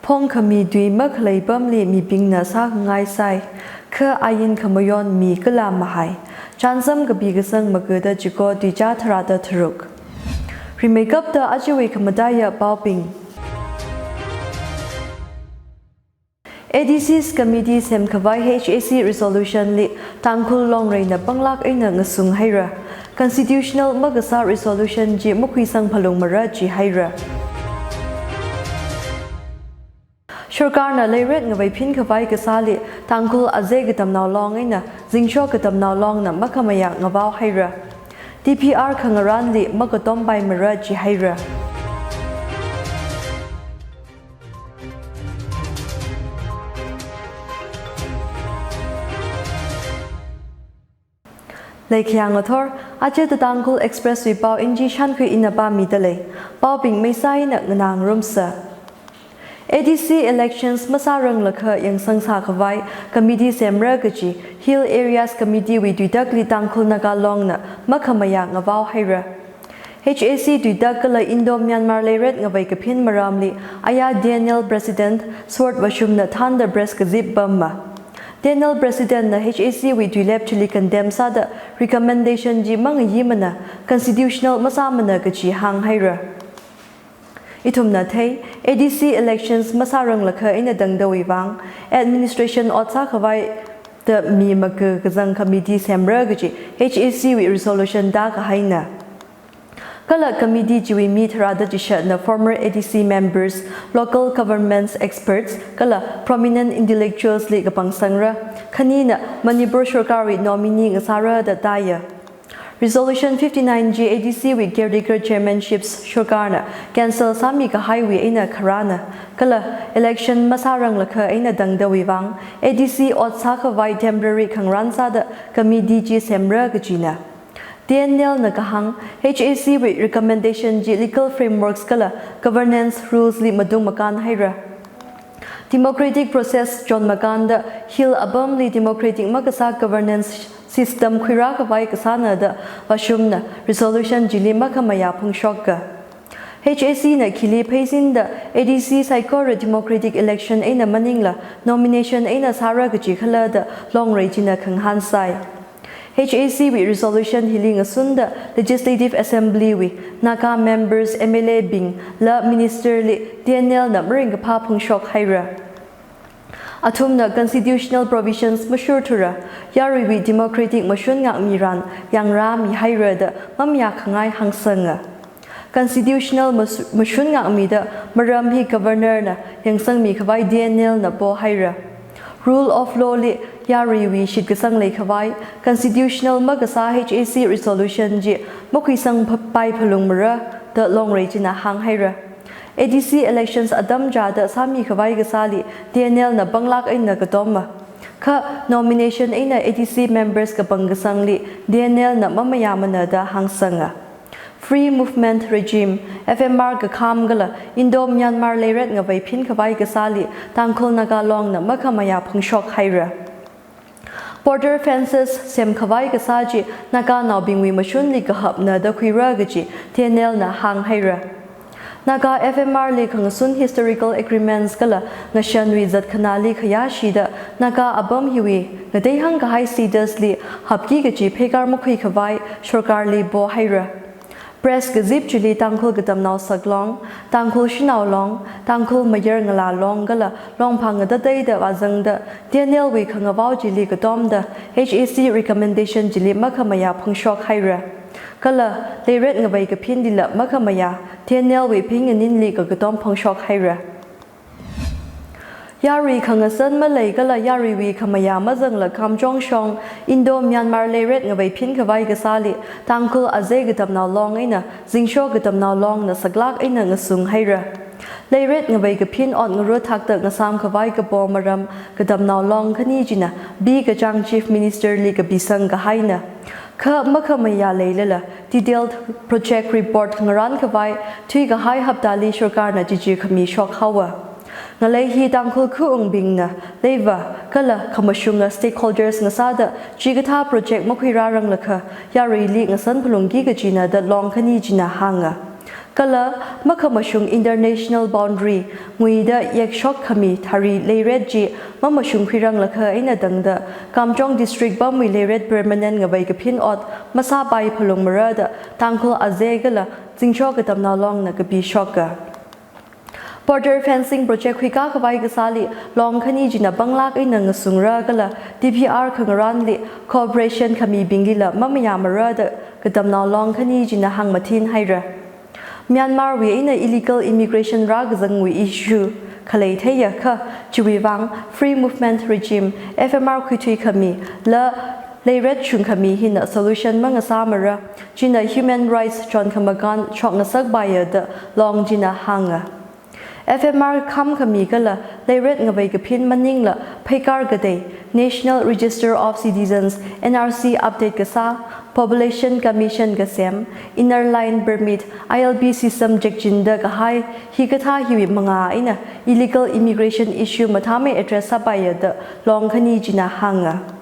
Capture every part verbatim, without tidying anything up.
Phongkhami tui makhalei pamli mibingna sākhangai sai, kha ain khamayon mi kala mahai. Chānsam kapi kasang magada chiko tuichā tharāda tharuk. Rimeikapta ajawui khamataiya paobing. A D Cs Committee semkhavai H A C resolution li Tangkhul Longreina panglāk eina ngasung haira. Constitutional makasā resolution chi makhuisang phalungmara jihaira. Sorkarna leiret ngavei phinkhavai kasāli Tangkhul azei katamnao long eina zingshok katamnao longna makhamayā ngavao haira. D P R khangarānli makatompai mara jihaira. Leikhayang athor, aja The Tangkhul Express wui pao inji shankhui ina pāmida lei. Paobing meisā eina nganā ngarumsa. A D C elections masāranglakha yangsang sākhavai committee semra kaji Hill Areas Committee wui tuitakli Tangkhul Naga Longna makhamayā ngavao haira. H A C tuitak kala Indo-Myanmar leiret ngavei kaphin maramli aya T N L President Sword Vashumna thānda press kazip pamma. T N L President na H A C wui tuilep chili condemn sāda recommendation chi mangayimana, constitutional masāmana kaji hānghaira. Ithumna thei, A D C elections masāranglakha eina tangdawui vang administration ot sākhavai da mi maka kazang committee semra kaji H A C wui resolution da kahaina. Kala committee chiwui mi tharāda chishatna former A D C members, local governments experts, kala prominent intellectuals li kapangsangra. Khanina Manipur Sorkarwui nominee ngasāra da taiya. Resolution fifty-nine G A D C wui caretaker chairmanships Sorkarna cancel sāmi kahaiwui eina kharāna. Kala election masāranglakha eina tangdawui vang A D C ot sākhavai temporary khangarān sāda committee chi semra kajina. T N L na kahāng, H A C wui recommendation chi legal frameworks kala governance rules li matung makān haira. Democratic process chon makānda Hill apamli democratic makasā governance system khuirākhavai kasāna da Vashumna resolution chili makhamayā phangshoka. H A C na khili pheisinda A D C saikora democratic election eina maningla nomination eina sāra kaji khala da Longrei china khangahān sai. H A C wui resolution hili ngasunda Legislative Assembly wui Naga members, M L A bing la minister li T N L na maringkaphā phangshok haira. Athumna constitutional provisions mashurthura, yaruiwui democratic mashun ngakmi ran yangrāmi haira da mamayākhangai hāngsanga. Constitutional mas-, mashun ngakmida maram hi governor na yangsangmi khavai T N L na po haira. Rule of law li yaruiwui shitkasang leikhavai, constitutional makasā H A C resolution chi makhuisang pha-, pai phalungmara da Longrei china hānghaira. A D C elections atam chāda sāmi khavai kasāli T N L na panglāk eina katomma. Kha nomination eina A D C members kapangkasangli T N L na mamayāmana da hāngsanga. Free Movement Regime, F M R kakham kala Indo-Myanmar leiret ngavei phinkhavai kasāli Tangkhul Naga Longna makhamayā phangshok haira. Border fences semkhavai kasā chi Naganaobingwui mashunli kahapna da khuira kaji T N L na hānghaira. Naga F M R li khangasun historical agreements kala ngashanwui zatkhanāli khayāshida Naga apam hiwui ngateihang kahai status li hapki kaji pheikar makhuikhavai sorkarli po haira. Press kazip chili Tangkhul Katamnao Saklong, Tangkhul Shanao Long, Tangkhul Mayar Ngala Long kala Longphang ngatateida vāzangda T N L wui khangavao chili katomda H A C recommendation chili makhamayā phangshok haira. Kala leiret ngavei kaphinlila makhamayā T N L wui phinganinli kakatom phangshok haira. Yarui khangasan malei kala yaruiwui khamayā mazangla khamchongshong Indo-Myanmar leiret ngavei phinkhavai kasāli Tangkhul azei Katamnao Long eina zingshok Katamnao Longna saklāk eina ngasung haira. Leiret ngavei kaphin ot ngarut thakta ngasam khavai kapo maram Katamnao Long khani china B Kachang Chief Minister li kapisang kahaina. Kha makhamayā leilala detailed project report ngarān khavai thuikahai haptali sorkarna chichi khami shok haowa. Ngalei hi Tangkhul khaung bingna leiva kala khamashunga stakeholders ngasāda chikathā project makhuirāranglakha yaruili ngasan phalungki kajina da Long khani china hānga. Kala makhamashung international boundary nguida yekshok khami thari leiret chi mamashung khuiranglakha eina tangda Kamjong District pamwui leiret permanent ngavei kaphin ot masāpai phalungmara da Tangkhul Azei kala Zingsho Katamnao Longna kapishoka. Border fencing project huikakhavai kasāli Long khani china panglāk eina ngasungra kala D P R khangarānli cooperation khamibinglila mamayāmara da Katamnao Long khani china hāngmathin haira. Myanmar wui eina illegal immigration rākazangwui issue khalei theiakha, chiwui vang Free Movement Regime, F M R khuithui khami, la leiret shungkhami hina solution mangasāmara, china human rights chonkhamakan shokngasakpaiya da Long china hānga. F M R khamkhami kala leiret ngavei kaphin maningla pheikar katei, National Register of Citizens, N R C update kasā, Population Commission kasem, Inner Line Permit, I L P system chekchinda kahai, hikathā hiwui mangā eina illegal immigration issue mathāmei address sāpaiya da Long khani china hānga.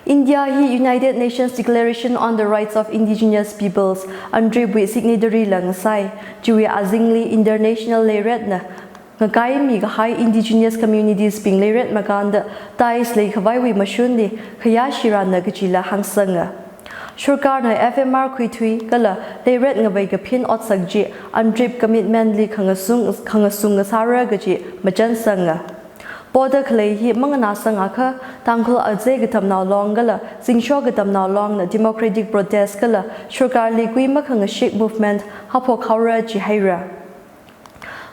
India hi United Nations Declaration on the Rights of Indigenous Peoples, UNDRIP wui signatory la ngasai, chiwui azingli international leiretna ngakaimi kahai indigenous communities bing leiret makānda ties leikhavaiwui mashunli khayā shirāna kachila hāngsanga. Sarkarna F M R khuithui kala leiret ngavei kaphin otsak chi UNDRIP commitment li khangasung, khangasung ngasāra kachi machansanga. Poda khalei hi manganāsangakha, Tangkhul Azei Katamnao Long kala Zingsho Katamnao Longna democratic protest kala sarkarli kui makhangashik movement haophok haora chi haira.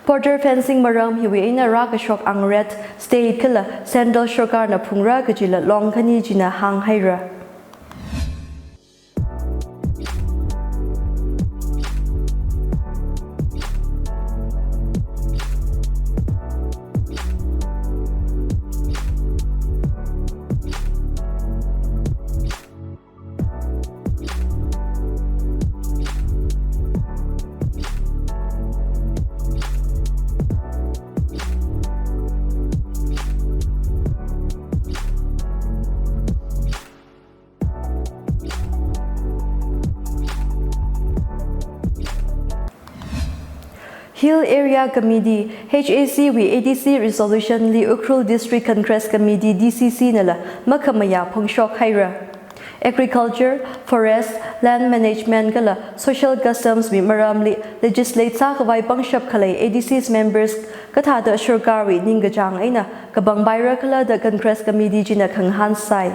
Border fencing maram hiwui eina rākashok angret state kala central sarkarna phungra kachila Long khani china hāng haira. Hill Area Committee, H A C wui A D C resolution li Ukhrul District Congress Committee, D C C nala makhamayā phongshok haira. Agriculture, forest, land management kala social customs wui maramli legislate sākhavai pangshap khalei A D C's members kathāda sarkarwui ningkachāng eina kapangpaira khala da Congress Committee china khangahān sai.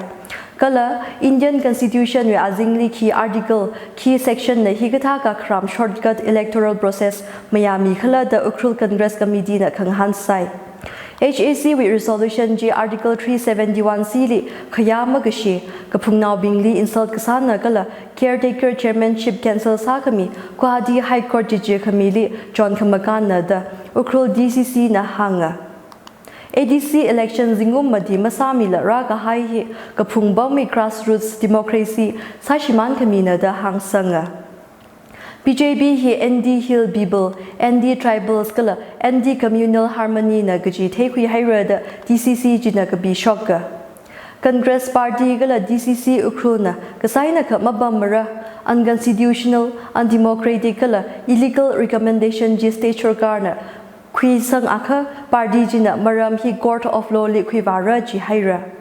Kala Indian Constitution wui azingli khi article, khi section na hikathā kakharam shortcut electoral process mayāmi khala da Ukhrul Congress Committee na khangahān sai. H A C wui resolution chi Article three seventy-one C li khayā makashi, kaphungnaobingli insult kasāna kala caretaker chairmanship cancel sākhami Guwahati High Court chichikhamili chonkhamakanna da Ukhrul D C C na hānga. A D C election zingkum mati masāmila rākahai hi kaphung pamwui grassroots democracy sāshimānkhamina da hāngsanga. B J P hi anti-hill people, anti-tribals kala anti-communal harmony na kachi theikhui haira da D C C china kapishoka. Congress Party kala D C C Ukhrul na kasānakha mapammara, unconstitutional, undemocratic kala illegal recommendation chi state sarkarna khuisangakha party china maram hi court of law li khuivāra chi haira.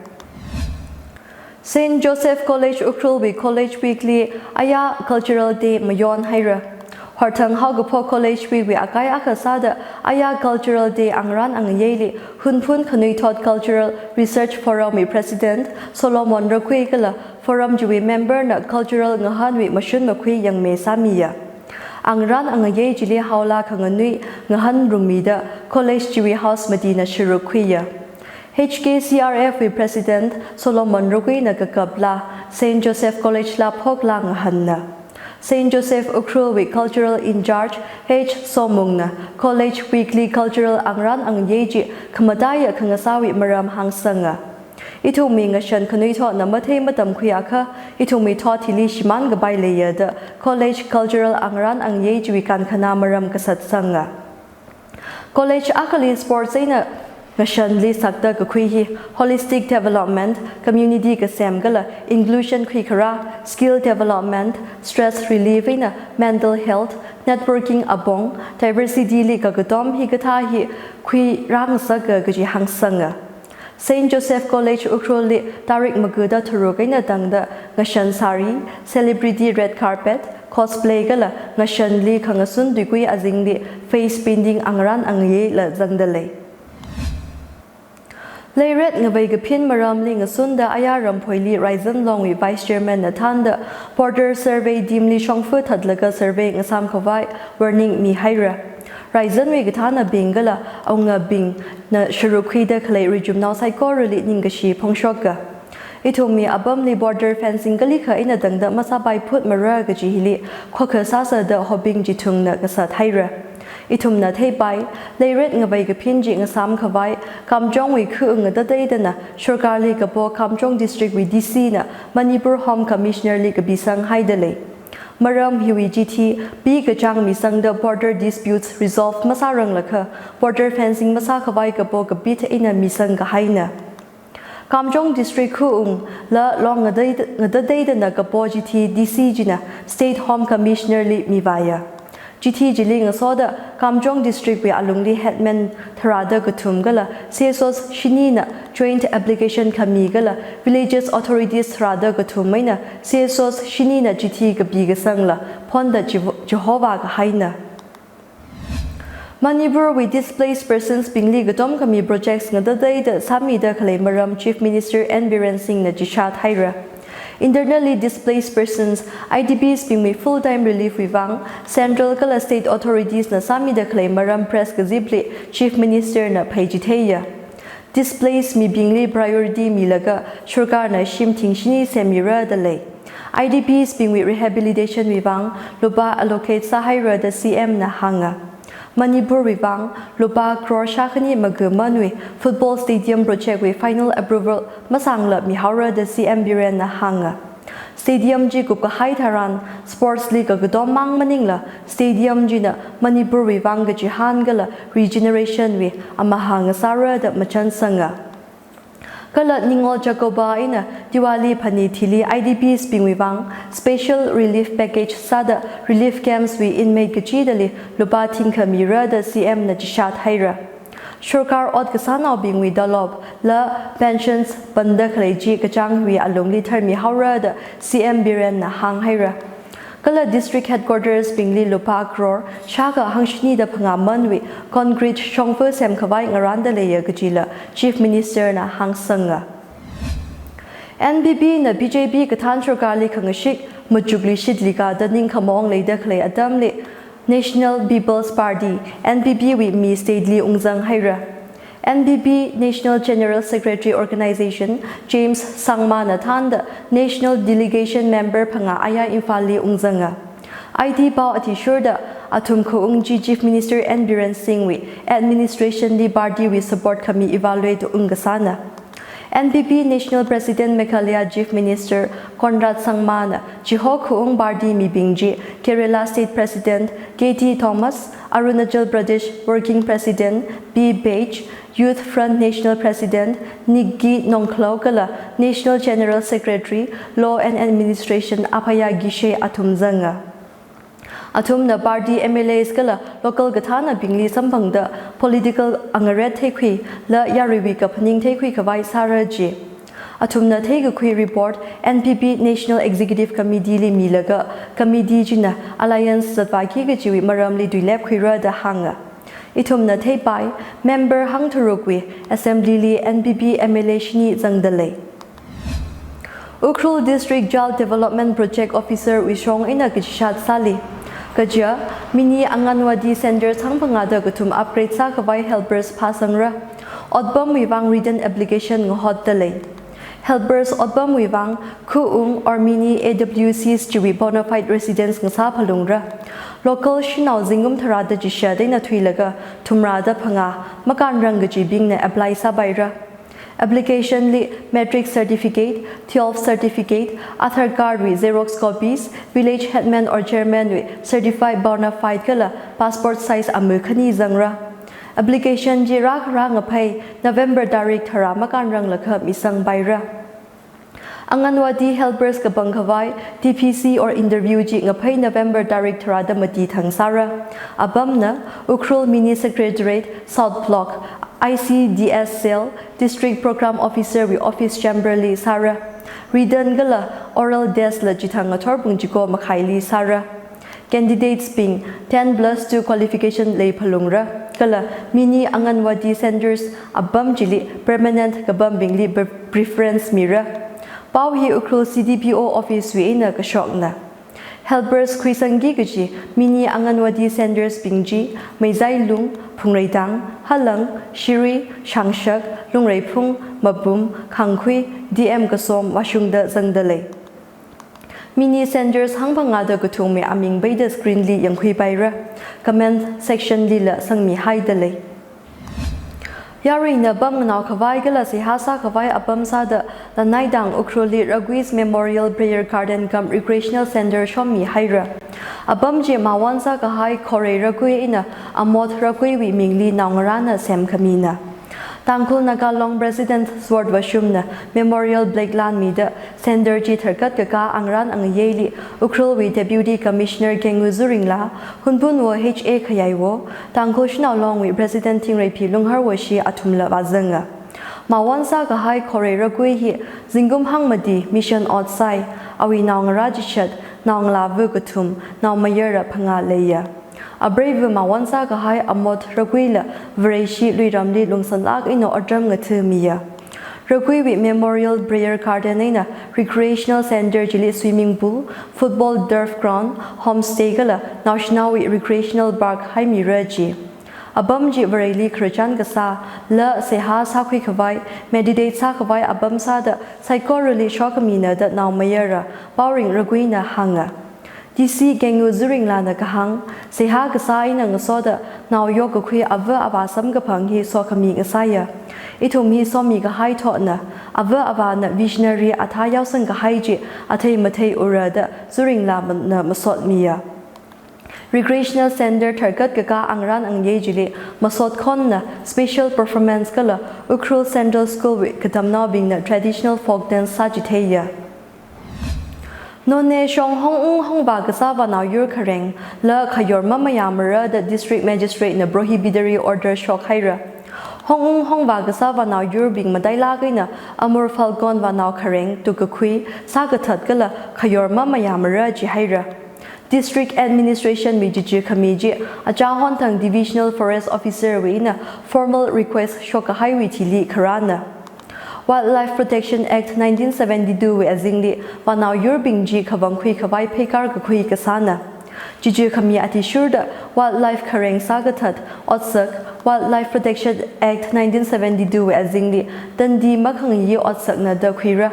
Saint Joseph College Ukhrul wui College Week li aya Cultural Day mayon haira. Horthang haokaphok College Week wui akai akha sāda aya Cultural Day angarān angayeili Hunphun Khanuithot Cultural Research Forum wui President Solomon Rakhui kala forum chiwui member na cultural ngahānwui mashun makhui yangmei sāmiya. Angarān angayei chili haola khanganui ngahānrumida college chiwui house matina sharuk khuiya. H K C R F wui President Solomon Rakhuina kakapla Saint Joseph College la phokla ngahānna. Saint Joseph Ukhrul wui Cultural in-charge H Somungna College Week li cultural angarān angayei chi khamataiya khangasāwui maram hāngsanga. Ithumwui ngashan khanuithotna mathei matamkhuiakha, ithumwui thot hili shimānkapai leiya da college cultural angarān angayei chiwui kankhanā maram kasatsanga. College akhali sports eina ngashanli sakta kakhui hi holistic development, community kasem kala inclusion khuikharā, skill development, stress relief eina mental health, networking apong, diversity li kakatom hikathā hi khuirāngasaka kaji hāngsanga. Saint Joseph College Ukhrulli tarik maga da tharuk eina tangda ngashan sari, celebrity red carpet, cosplay kala ngashanli khangasun tuikui azingli face painting angarān angayei la zangda lei. Leiret ngavei kaphin maramli ngasunda ayā Ramphoili Raizan Longwui Vice Chairman na thānda border survey team li shongfa thatlaga survey ngasam khavai warning mihaira. Raizanwui kathānabing kala awungabingna sharuk khuida khalei rijumnao saikorali ningkashi phongshoka. Ithumwui apamli border fencing kalikha eina tangda masāpai phutmara kaji hili khokha sāsāda hoping chithungna kasā thaira. Ithumna theipai, leiret ngavei kaphin chi ngasam khavai, Kamjongwui khu ngatatei dana, sarkarli kapo Kamjong District wui D C na Manipur Home Commissioner li kapisang haida lei. Maram hiwui chithi, pi kachāng misangda border disputes resolve masāranglakha, border fencing masā khavai kapo kapit eina misang kahaina. Kamjong District khu ungla long ngatatei, ngatatei dana kapo chithi D C china State Home Commissioner li mivāya. Chithi chili ngasoda Kamjong District wui alungli headman tharāda kathum kala C S Os shinina joint application khami kala villages authorities tharāda kathum eina C S Os shinina chithi kapi kasangla phonda chivo-, chihova kahaina. Manipur wui displaced persons bingli katom khami projects ngatateida sāmida khalei maram Chief Minister N Biren Singh na chishat haira. Internally displaced persons, I D Ps bingwui full-time relief wui vang, central kala state authorities na sāmida khalei maram press kazipli Chief Minister na pheichitheiya. Displaced mibingli priority milaga sarkarna shim thingshini semira da lei. I D Ps bingwui rehabilitation wui vang lupā allocate sāhaira da C M na hānga. Manipur wui vang lupā crore shākhani magamanwui football stadium project wui final approval masangla mihaora da C M Biren na hānga. Stadium chi kupkahai tharan sports li kakatom mang maningla stadium china Manipur wui vang kachihān kala regeneration wui amahā ngasāra da machansanga. Kala Ningol Jacoba eina Diwali phanit hili I D Ps bingwui vang special relief package sāda relief camps wui inmate kachidali lupā thingkha mira da C M na chishat haira. Sarkar ot kasānaobingwui dalop la pensions panda khalei chi kachāngwui alungli tharmihaora da C M Biren na hānghaira. Kala district headquarters bingli lupā crore shākha hangshini da phangā manwui concrete shongfa semkhavai ngaranda leiya kajila Chief Minister na hāngsanga. N P P na B J P kathān sarkarli khangashik machukli shitli kada ningkhamaong leida khalei atamli National People's Party, N P P wui mi state li ungzang haira. N P P National General Secretary Organization James Sangma na thānda National Delegation Member phangā aya Imphal li ungzanga. I T pao athishurda athum khaung chi Chief Minister N Biren Singh wui administration li party wui support khami evaluate ungkasāna. N P P National President Meghalaya Chief Minister Conrad Sangma na chiho khaung party mibing chi Kerala State President K T Thomas, Arunachal Pradesh Working President P Page, Youth Front National President Niggi Nongkhlaw kala National General Secretary Law and Administration Abhaya Gishe athum zanga. Athumna party M L As kala local kathānabingli samphangda political angaret theikhui la yaruiwui kaphaning theikhui khavai sāra ji. Athumna theikakhui report N P P National Executive Committee li milaga committee china alliance zatpaki kajiwui maramli tuilep khuira da hānga. Ithumna theipai, member hangtharukwui assembly li N P P M L A shini zangda lei. Ukhrul District Child Development Project Officer wui shong eina kachishat sāli. Kaja, mini Anganwadi Center sangphangā da kathum upgrade sākhavai helpers phāsangra. Otpamwui vang written application ngahotda lei. Helpers otpamwui vang, khaung or mini A W Cs chiwui bona fide residence ngasā phalungra. Local shanao zingkum tharāda chishat eina thuilaga thumrāda phangā makānrang kajibingna apply sāpaira. Application li matric certificate, twelve certificate, Aadhaar card wui xerox copies, village headman or chairman wui certified bona fide kala passport size amu khani zangra. Application chi rākhara ngaphei November tarik tharā makānranglakha misangpaira. Anganwadi helpers kapangkhavai T P C or interview chi ngaphei November tarik tharāda mati thang sāra. Apamna Ukhrul Mini Secretariat, South Block, I C D S Cell, District Program Officer wui office chamber li sāra. Written kala oral test la chithang ngathor pung chiko makhaili sāra. Candidates bing ten plus two qualification leiphalungra, kala Mini Anganwadi Centres apam chili permanent kapambingli pre-, preference mira. Pao hi Ukhrul C D P O office wui eina kashokna. Helpers khuisangki kaji Mini Anganwadi Centres bing chi Meizailung, Phungreitang, Halang, Shiri, Shangshak, Lungreiphung, Mapum, Khangkhui, D M Kasom, Vashungda zangda lei. Mini Centres hangphangāda kathum mi aming peida screen li yangkhuipaira. Comment section lila sangmihaida lei. Yaruina pamnganao khavai kala seihā sākhavai apam sāda Lanaidang Ukhrulli Raguis Memorial Prayer Garden cum Recreational Centre shommihaira. Apam chi mawon sākahai Khorei Ragui eina Amot Raguiwui mingli naongarāna semkhamina. Tangkhul Naga Long President Sword Vashumna Memorial Plaque lanmida Centre chi tharkat kakā angarān angayeili Ukhrulwui Deputy Commissioner Kengu Zuringla, Hunphunwo H A Khayaiwo, Tangkhul Shanao Longwui President Thingreiphi Lungharwo shi athumla vāzanga. Mawon sākahai Khorei Ragui hi zingkum hangmati mission ot sāi, awui naongarā chishat, naongalāva kathum, naomayara phangā leiya. Apreiva mawon sākahai Amot Raguila Vareshi luiramli lungsanlāk eina otram ngathamiya. Raguiwui Memorial Prayer Garden eina Recreational Centre chili swimming pool, football turf ground, homestay kala naoshinaowui recreational park haimira ji. Apam chi Vareili khararchan kasā, la seihā sākhui khavai, meditate sākhavai apam sāda saikorali shokhamina da naomayara Paoring Raguina hānga. D C Kengu Zuringlana kahāng, seihā kasā eina ngasoda nao yokkakhui ava avā samkaphang hi sokhami ngasāya. Ithum hi somi kahai thotna, ava avāna visionary athā yaosang kahai chi athei mathei ura da Zuringla mana masotmiya. Recreational Centre tharkat kakā angarān angayei chili masot khonna special performance kala Ukhrul Central School wui katamnaobingna traditional folk dance sāchitheiya. Noney shong hongung hongvā kasā vānao yur khareng la khayor mamayāmara da District Magistrate na prohibitory order shokhaira. Hongung hongvā kasā vānao yurbing matailāk eina Amur Falcon vānao khareng tukkakhui, sākathat kala khayor mamayāmara jihaira. District Administration wui chichi khami chi achahon thang Divisional Forest Officer wui eina formal request shokkahaiwui thili kharāna. Wildlife Protection Act nineteen seventy-two wui azingli vānao yurbing chi khavangkhui khavai pheikar kakhui kasāna. Chichi khami athishurda wildlife khareng sākathat otsak Wildlife Protection Act nineteen seventy-two wui azingli tandi makhangayi otsakna da khuira.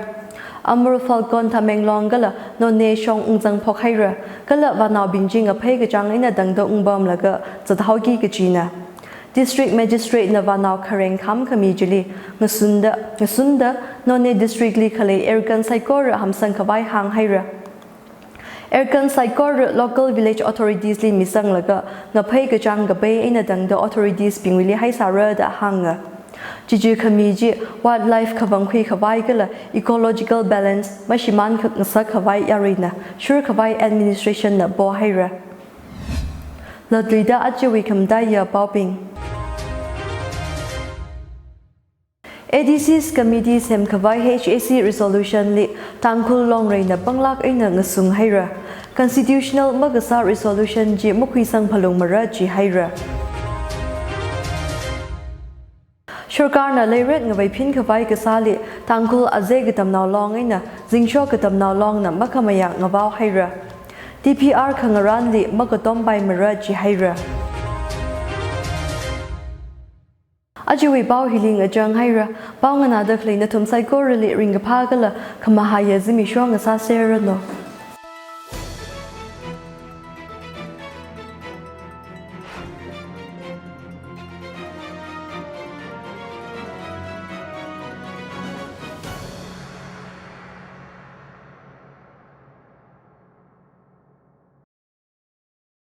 Amur Falcon Tamenglong kala Noney shong ungzang phokhaira, kala vānaobing chi ngaphei kachāng eina tangda ungpamlaga zathaoki kajina. District Magistrate na vānao khareng kham khami chili ngasunda, ngasunda Noney District li khalei Erkan saikora hamsang khavai hānghaira. Erkan saikora local village authorities li misanglaga ngaphei kachāng kapei eina tangda authorities bingwuili haisāra da hānga. Chichi khami chi wildlife khavangkhui khavai kala ecological balance mashimān kha-, ngasak khavai yaruina shur khavai administration na pohaira. Latluida ajawui khamataiya paobing. A D Cs Committee semkhavai H A C resolution li Tangkhul Longreina panglāk eina ngasunghaira. Constitutional makasā resolution chi makhuisang phalungmara jihaira. Sarkarna leiret ngavei phinkhavai kasāli Tangkhul azei katamnao long eina zingshok katamnao longna makhamayā ngavaohaira. D P R khangarānli makatompai mara jihaira. Ajawui pao hili ngachanghaira. Pao nganāda khalei nathum saikorali ringkaphā kala khamahaiya zimiksho ngasāserranu.